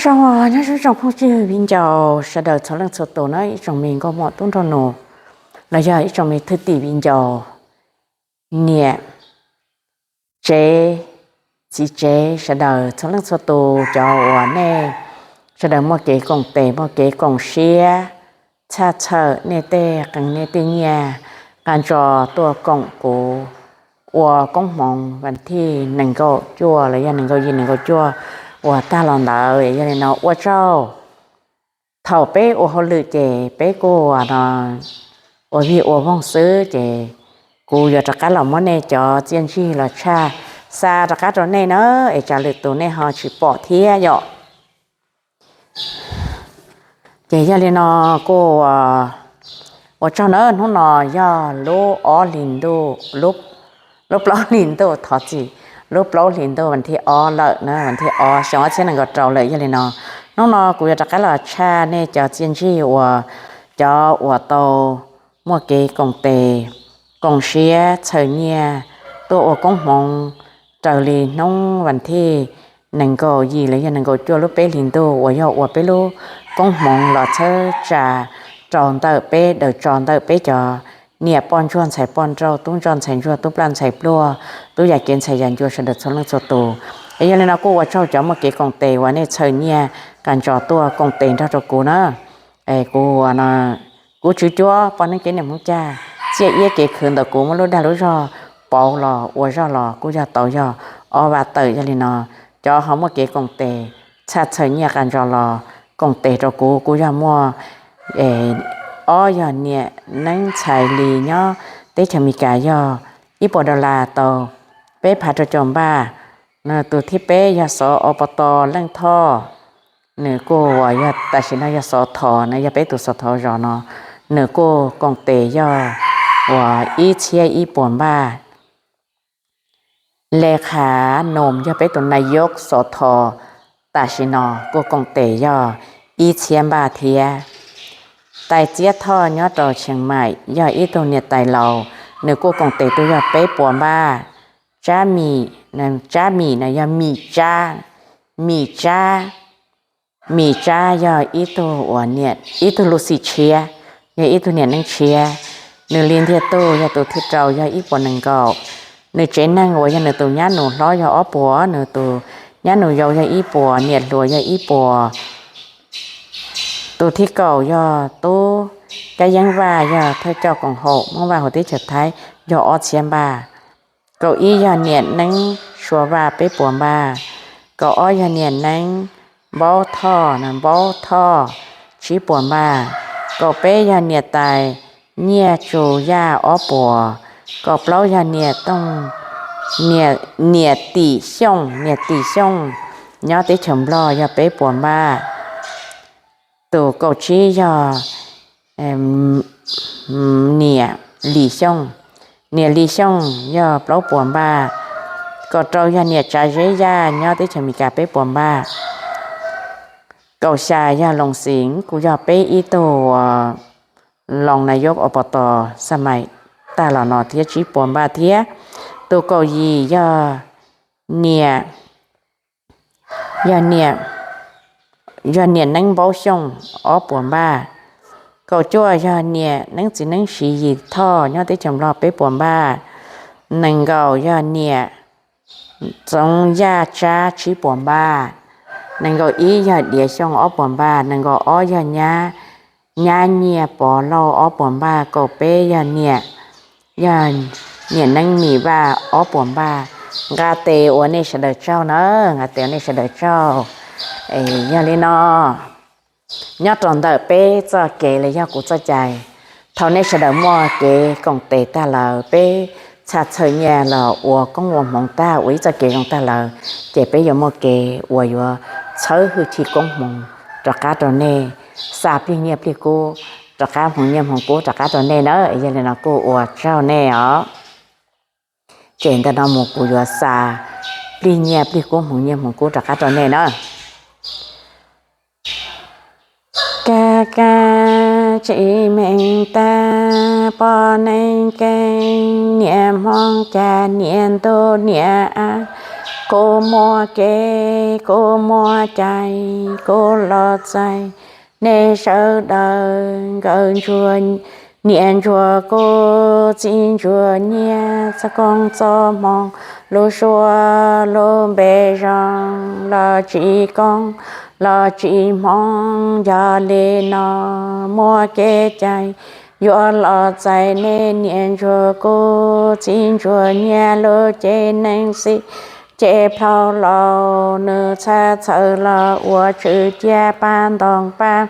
Tsoom, nyob zoo tsoom phooj ywg viv ncaus sawv daws txhua leej txhua tus na, ib tsoom me nkauj muam tub nraug nus, los yog ib tsoom me thwj tim viv ncaus, niam tsev, txiv tsev sawv daws txhua leej txhua tus, cov uas nej sawv daws muaj kev koom tes muaj kev koom siab, txhaj txhawm nej tej qee nej tej nyiaj, qas ntso tuaj koom kuv ua koob hmoov vas thij nees nkaum cuaj los yog nees nkaum yim nees nkaum cuaj uas tag los ntawd. Yog li no ua tsaug. Thaum peb ua hauj lwm ces peb kuj ua no, ua vij ua voog xwb, ces kuv yuav rov qab los muab nej cov txiaj ntsig los tshaj xa rov qab rau nej na, es tsam lwm tus nej ho tsis pom thiab yom. Ces yog li no kuj ua tsaug na, hnub no yog lub ob hlis ntuj, lub plaub hlis ntuj, thov txim, lub plaub hlis ntuj vas thij ob lawm na, vas thij ob xyoo ob txhiab nees nkaum rau lawm. Yog li no, hnub no kuv yuav rov qab los tshaj nej cov txiaj ntsig uas cov uas tau muaj kev koom tes, koom siab txhawm nyiaj tuaj ua koob hmoov raws li hnub vas thij nees nkaum yim los yog nees nkaum cuaj lub peb hlis ntuj uas yog ua peb lub koob hmoov los txhawb tsa rau ntawm peb daws tso ntawm peb cov niam poj ntsuag ntxhais poj nrauj, tub ntsuag ntxhais ntsuag, tub plaj ntxhais pluag, tub yam kev ntxhais yam ncua sawv daws txhua leej txhua tus. Es yog li no kuj ua tsaug cov muaj kev koom tes uas nej txhawm nyiaj qas ntso tuaj koom tes nrog rau kuv na. Es kuv, kuv Tswv Cuab poj neeb ceeb niam Hmoob Cag, txiaj iab kev khwv ntawm kuv muab lub dag lub zog pauv los ua zog los kuj yog tau yog ob vaj tawm. Yog li no cov ho muaj kev koom tes txhaj txhawm nyiaj qas ntso los koom tes rau kuv, kuj yog muaj ob yog niam Neeb Ntxhais Lis nyob teb chaws Amelikas yog ib puas dollar tau peb phav rau caum npaj. Tus thib peb yog Xov Ob Pov Tos Leej Thoj, nws kuj uas yog tam sim no yog Xov Thos na, yog peb tus Xov Thos zos no, nws kuj koom tes yog uas ib txhiab ib puas npaj. Le Khav Noos yog peb tus nais yob Xov Thos tam sim no kuj koom tes yog ib txhiab npaj thiab. Tais Txiab Thoj nyob rau Tsheej Maim yog ib tug niam tais laus, nws kuj koom tes tuaj yog peb puas npaj. Tsab Mim, Tsab Mim no yog Mim Tsab, Mim Tsab, Mim Tsab yog ib tug uas niam, ib tug lub xim tshiab, yog ib tug niam neeb tshiab. Nws li ntiag tug yog tus thib rau yog ib puas nees nkaum. Nws tsev neeg uas yog nws tus nyab nus hlob yog ob puas, nws tus nyab nus yau yog ib puas, niam hluas yog ib puas. Tus thib kaum yog Tub Kab Yeeb Vaj yog thawj coj koom haum Hmoob Vaj hauv teb chaws Thaib yog ob txhiab npaj. Kaum ib yog niam Neeb Sua Vaj peb puas npaj. Kaum ob yog niam Neeb Npaub Thoj, Npaub Thoj tsib puas npaj. Kaum peb yog niam tais Nyiaj Tsu Yaj ob puas. Kaum plaub yog niam Tooj, niam Tim Xyooj, niam Tim Xyooj nyob teb chaws Nplog yog peb puas npaj. Tus kaum tsib yog niam Lis Xyooj, niam Lis Xyooj yog plaub puas npaj. Kaum rau yog niam Tsav Zeb Yaj nyob teb chaws Amelikas peb puas npaj. Kaum xya yog Loos Xeev, kuj yog peb ib tug Loos Nais Yob Ob Pov Tos Xaj Mais tag los no thiab tsib puas npaj thiab. Tus kaum yim yog niam, yog niam, yog niam Neeb Npaub Xyooj ob puas npaj. Kaum cuaj yog niam Neeb Txiv Neeb Siv Yim Thoj nyob teb chaws Nplog peb puas npaj. Nees nkaum yog niam Txoov Yaj Tsab tsib puas npaj. Nees nkaum ib yog Diav Xyooj ob puas npaj. Nees nkaum ob yog nyab, nyab Nyiaj Pov Lauj ob puas npaj. Kaum peb yog niam, yog niam Neeb Mim Vaj ob puas npaj. Nqa tes ua nej sawv daws tsaug na, nqa tes ua nej sawv daws tsaug. Yog li no, nyob rau ntawm peb txoj kev los yog kuv txoj cai, thaum nej sawv daws muaj kev koom tes tag lawm, peb txhaj txhawm nyiaj los ua koob ua hmoov tag ua ib txoj kev zoo tag lawm, ces peb yuav muaj kev uas yuav txhawb hwj chim koob hmoov rov qab rau nej, xa plig nyiaj plig kub rov qab, hmoov nyiaj hmoov kub rov qab rau nej na. Yog li no kuj ua tsaug nej os. Ces ntawm no mus kuv yuav xa plig nyiaj plig kub, hmoov nyiaj hmoov kub rov qab rau nej na. Kab kab tsis meej tag, poj neeb keeb niam Hmoob Cag, niam ntuj niam av, kuv muaj kev, kuv muaj cai, kuv los txais nej sawv daws. Nkawd ntsuag, niam ntsuag kuv, txiv ntsuag nyiaj, txoj koob txoj hmoov, lub suab lub npe zoo, los tsis koob los tsis hmoov, yog li no muaj kev cai yuav los txais nej niam ntsuag kuv, txiv ntsuag nyiaj, lub cev neeg xij cev plhaub laus, nws txhaj txhawj los ua tshwm ciab pab ntoo pab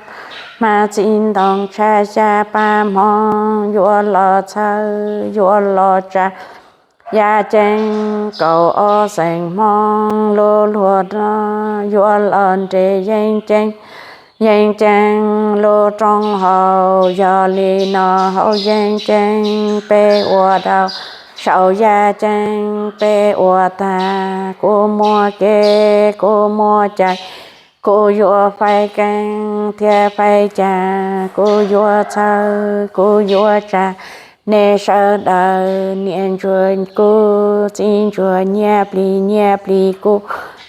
hma, txiv ntoo tshaj xya pab hmoov, yuav los txhawb yuav los tsa yaj ceeb kaum ob xeem hmoov, lub luag no yuav los nres yeeb ceeb, yeeb ceeb lub rooj haus. Yog li no hauv yeeb ceeb peb ua dau, saum yaj ceeb peb ua tag. Kuv muaj kev, kuv muaj cai, kuv yuav faib keeb thiab faib cag, kuv yuav txhawb, kuv yuav tsa nej sawv daws. Niam ntsuag kuv, txiv ntsuag nyiaj, plig nyiaj plig kub,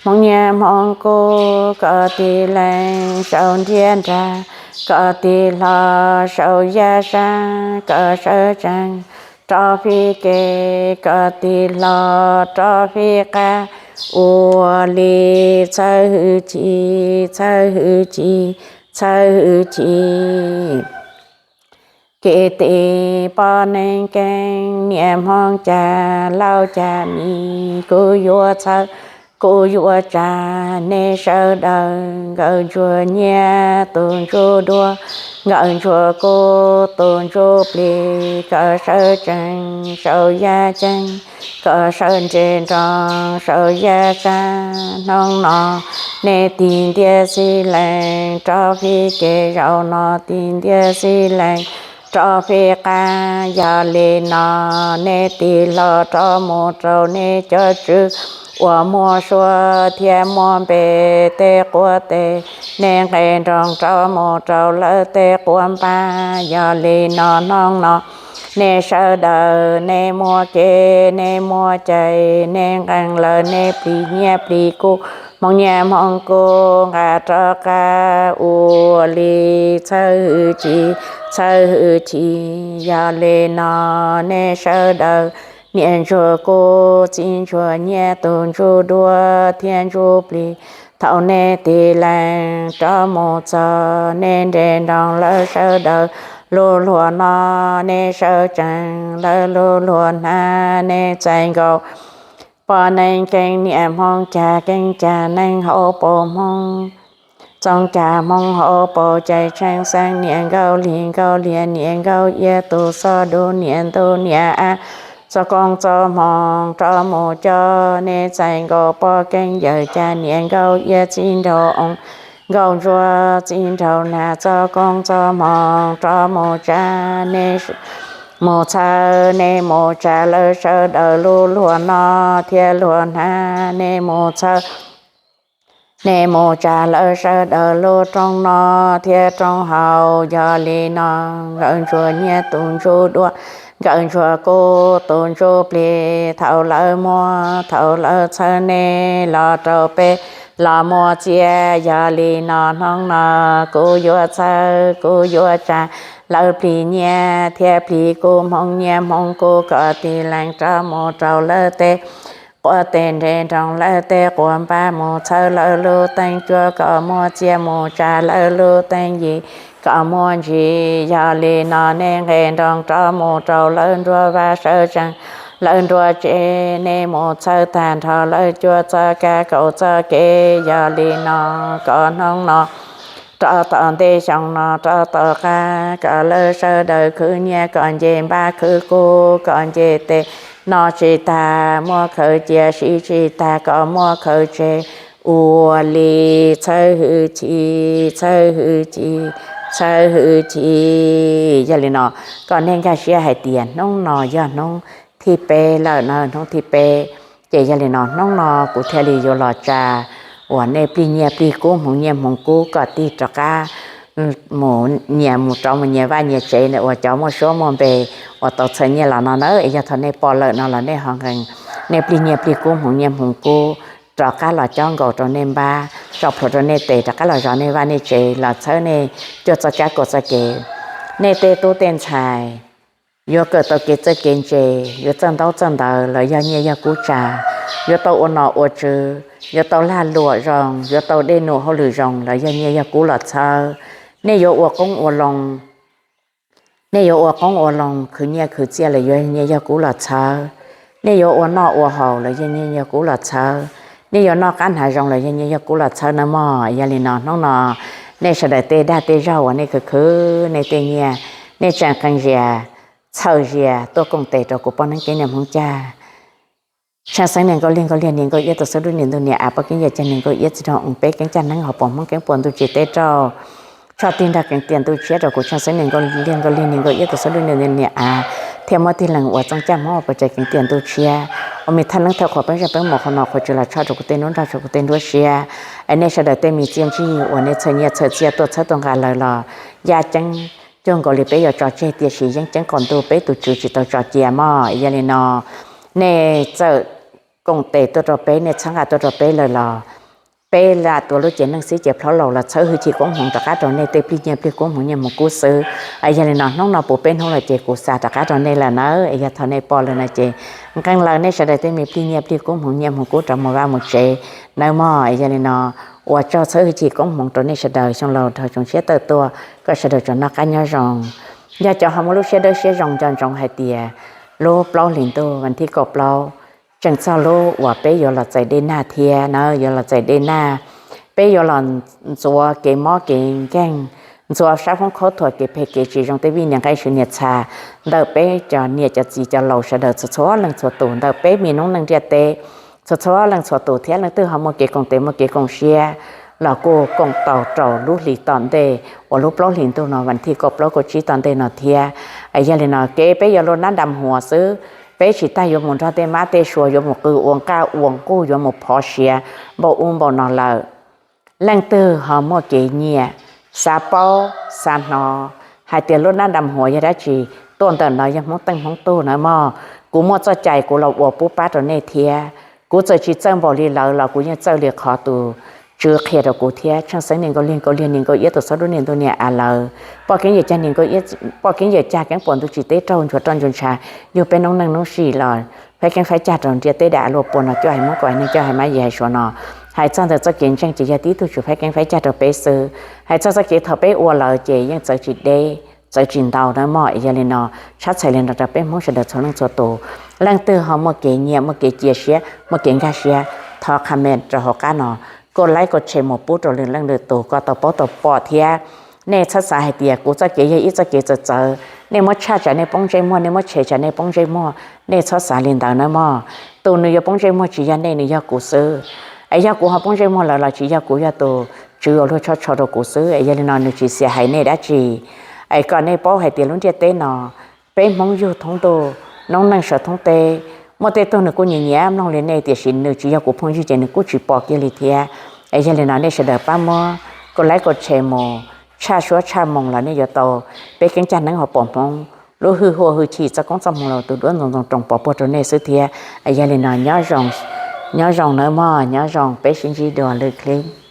hmoov nyiaj hmoov kub, kom tig lees saum ntiaj nrag, kom tig hlo saum yaj sab, kom sawv tsees rov fij kev, kom tig hlo rov fij qab. Ua li txhawb hwj chim, txhawb hwj chim, txhawb hwj chim. Kev tis poj neeg keeb, niam hmoov cag laus cag mis, kuv yuav txhawb, kuv yuav tsa nej sawv daws. Nkawd ntsuag nyiaj, tus ntsuj duab, nkawd ntsuag kub, tus ntsuj plig, kom sawv tsees saum yaj ceeb, kom sawv nres nroos saum yaj sab. Hnub no nej tig ntiaj txiv lees rov fij kev, zaum no tig ntiaj txiv lees rov fij qab. Yog li no nej tig hlo rov mus rau nej cov tswv uas muaj suab thiab muaj npe tej quav tes, nej nqes nroos rov mus rau lawv tej quav npab. Yog li no hnub no nej sawv daws nej muaj kev, nej muaj cai, nej nqee lawm nej plig nyiaj plig kub, hmoov nyiaj hmoov kub nqa rov qab. Ua li txhawb hwj chim, txhawb hwj chim. Yog li no nej sawv daws, niam ntsuag kub, txiv ntsuag nyiaj, tus ntsuj duab thiab ntsuj plig, thaum nej tig lees rov mus txog, nej nres nroos lawv sawv daws lub luag no, nej sawv tsees lawv lub luag hnav, nej txais nkaus poj neeg keeb, niam hmoov cag keeb cag, neeg hauv paus hmoov txoov cag, hmoov hauv paus cai tsheej xeeb, niam nkauj hli nkauj lias, niam nkauj iab tus xoj du, niam ntuj niam ab, txoj koob txoj hmoov rov mus coj, nej txais nkaus poj keeb yawm cag, niam nkauj iab txiv nraug oo, nkauj ntsuag txiv nraug nag, txoj koob txoj hmoov rov mus tsa, nej mus txhawb, nej mus tsa lawv sawv daws lub luag no thiab luag hnav, nej mus txhawb, nej mus tsa lawv sawv daws lub rooj no thiab rooj haus. Yog li no nkawd ntsuag nyiaj, tus ntsuj duab, nkawd ntsuag kub, tus ntsuj plig, thaum lawv muab, thaum lawv txhawb nej los rau peb los muaj txiaj. Yog li no hnub no kuv yuav txhawb, kuv yuav tsa lawv plig nyiaj thiab plig kub, hmoov nyiaj hmoov kub, kom tig lees rov mus rau lawv tej quav tes, nres nroos lawv tej quav npab, mus txhawb lawv lub teeb cuab kom muaj txiaj, mus tsa lawv lub teeb yim kom muaj ntsis. Yog li no nej nqes nroos rov mus rau lawv nruab vaj, sawv tsees lawv nruab tsev, nej mus txhawb tag nrho lawv cuab txoj kab kaum txoj kev. Yog li no kom hnub no rov tom ntej, xyoo no rov tom qab, kom lawv sawv daws khwv nyiaj kom nce npab khwv kub, kom nce tes noj tsis tag, muaj khaws cia siv tsis tag, kom muaj khaws tseg. Ua li txhawb hwj chim, txhawb hwj chim, txhawb hwj chim. Yog li no kom nej nkag siab hais tias hnub no yog hnub thib peb lawm na, hnub thib peb. Ces yog li no hnub no kuv thiaj li yuav los tsa uas nej plig nyiaj plig kub, hmoov nyiaj hmoov kub kom tig rov qab mus nyias, mus rov mus nyias vaj nyias tsev uas cov muaj suab muaj npe uas tau txhawb nyiaj los no na. Es yog thaum nej pom lawm no los nej ho nqee nej plig nyiaj plig kub, hmoov nyiaj hmoov kub rov qab los cob nkaus rau nej npab, tso plhuav rau nej tes, rov qab los zov nej vaj nej tsev, los txhawb nej cuaj txoj kab kaum txoj kev. Nej tej tub tej ntxhais yuav kawm tau kev txawj kev ntse, yuav txawj ntaub txawj ntawv los yog nyiaj yog kub tsa, yuav tau ua nom ua tswv, yuav tau lag luam zoo, yuav tau dej num hauj lwm zoo los yog nyiaj yog kub los txhawb. Nej yuav ua qoob ua loo, nej yuav ua qoob ua loo, khwv nyiaj khwv txiaj los yog nyiaj yog kub los txhawb. Nej yuav ua noj ua haus los yog nyiaj yog kub los txhawb. Nej yuav noj qab hnav zoo los yog nyiaj yog kub los txhawb nawb mog. Yog li no hnub no nej sawv daws tej dag tej zog uas nej khwv khwv nej tej nyiaj, nej tseem qee zias txhawm zias tuaj koom tes rau kuv poj neeb keeb niam Hmoob Cag. Tshaaj Xeeb niam Nkauj Liag, Nkauj Liag niam Nkauj Iab, Tuam Xab Dub niam Ntuj niam Av, Poj Keeb Yawm Cag niam Nkauj Iab, Txiv Rau Oos Peb, Keeb Cag Neeb Hauv Paus Hmoob, Keeb Puas Ntuj Tsis Teb Rauj, tshoj tig nrog Keeb Tiam Ntuj Tshiab rau kuv Tshaaj Xeeb niam Nkauj Liag, Nkauj Liag niam Nkauj Iab, Tuam Xab Dub niam Ntuj niam Av, thiab muab tig leeg uas txooj caj Hmoob uas pov tseg Keeb Tiam Ntuj Tshiab uas me thaj neeb thawj qhuas peeb zeej peeb mum qhov no qhuas tsis los tshoj rau kuv tej nruab nrog rau kuv tej nruab siab. Es nej sawv daws tej me txiaj ntsig uas nej txhawm nyiaj txhawm txiaj tuaj txhawb tuaj nqa lawm los yaj ceeb cuag nkaus li peb yuav tso tseg, tiam sis yeeb ceeb qaum ntuj peb tus tswv tsis tau tso cia mog. Yog li no nej txawm koom tes tuaj rau peb, nej txhawb nqa tuaj rau peb lawm los peb lam tuav lub cev neej xib cev plhaub laus los txhawb hwj chim koob hmoov rov qab rau nej tej plig nyiaj plig kub hmoov nyiaj hmoov kub xwb. Yog li no hnub no puv peb hnub lawm ces kuv xa rov qab rau nej lawm nawb. Yog thaum nej pom lawm no ces nqee lawm nej sawv daws tej me plig nyiaj plig kub hmoov nyiaj hmoov kub rov mus vaj mus tsev nawb mog. Yog li no ua tsaug txhawb hwj chim koob hmoov rau nej sawv daws, xyoo laus dhau xyoo tshiab tawm tuaj, koj sawv daws tsuas noj qab nyob zoo. Yog cov ho muaj lub siab dawb siab zoo nco ntsoov hais tias lub plaub hlis ntuj vas thib kaum plaub tseem txog lub uas peb yuav los txais dej nag thiab na, yuav los txais dej nag. Peb yuav los ntxuav kev mob kev nkeeg, ntxuav sab foob khaub thuas kev phem kev tsis zoo tej vij niam nqaij sw niam txha ntawm peb cov niam cov txiv cov laus sawv daws txhua txhua leej txhua tus, ntawm peb me noob neej ntiaj teb txhua txhua leej txhua tus thiab leej twg ho muaj kev koom tes muaj kev koom siab los kuj koom tau rau lub hlis tom ntej uas lub plaub hlis ntuj no vas thib kaum plaub kaum tsib tom ntej no thiab. Yog li no kev peb yuav luaj nab nram huas xwb, peb tsis tas yuav mus nrog tej mab tej sua yuav mus qw ua nqaj ua nquj yuav mus phov siav npaum ub npaum no lawm. Leej twg ho muaj kev nyiam, xav paub xav hnov hais tias luaj nab nram huas yog dab tsi, tuaj ntawm no yog Hmoob Teej Hmoob Tug na mog. Kuv muaj txoj cai kuv los ua pub pab rau nej thiab. Kuv txawm tsis txawj npaum li lawv los kuv yeej txawj li qhov tus tswv qhia rau kuv thiab. Tshaaj Xeeb niam Nkauj Liag, Nkauj Liag niam Nkauj Iab, Tuam Xab Dub niam Ntuj niam Av lawv, Poj Keeb Yawm Cag niam Nkauj Iab, Poj Keeb Yawm Cag Keeb Puas Ntuj Tsis Teb Raug Nchuav Roj Nchuav Ntsha, yug peb noob neej noob sim los faib keeb faib cag rau ntiaj teb dam luaj pua no, coj hais Hmoob Kaus hais neeg, coj hais Mab Yim hais Suav no. Hais txog ntawm txoj kev ntseeg ces yog tib tug tswv faib keeb faib cag rau peb xwb. Hais txog txoj kev thaum peb ua lawm ces yeej txawv tsis deb txawv tsis ntau na mog. Yog li no tshab txhais li no rau peb Hmoob sawv daws txhua leej txhua tus, leej twg ho muaj kev nyiam muaj kev cia siab muaj kev nkag siab, thov comment rau hauv qab no, kos like kos share mus pub rau lwm leej lwm tus kom tau paub tau pom thiab. Nej txhob xav hais tias kuv txoj kev yog ib txoj kev txawv txawv, nej muab tshaj tsam nej poob ntsej muag, nej muab tshem tsam nej poob ntsej muag, nej txhob xav li ntawd na mog. Tus nws yuav poob ntsej muag tsis yog nej, nws yog kuv xwb. Es yog kuv ho poob ntsej muag lawm los tsis yog kuv, yog tus tswv uas luag tsho tsho rau kuv xwb. Es yog li no nws tsis xiam hais nej dab tsi. Es kom nej paub hais tias lub ntiaj teb no peb Hmoob yug thoob ntuj, noob neej sawv thoob teb, muaj tej tug nws kuj nyiam nyiam mloog li nej tiam sis nws tsis yog kuv phooj ywg ces nws kuj tsis pom kiag li thiab. Es yog li no nej sawv daws pab muab kos like kos share mus tshaj suab tshaj moo los nej yuav tau peb Keeb Cag Neeb Hauv Paus Hmoob lub hwj huam hwj chim txoj koob txoj hmoo los tus duab ntxoov ntxoo roos pov puag rau nej xwb thiab. Es yog li no nyob zoo nawb mog, nyob zoo, peb sib ntsib dua lwm clip.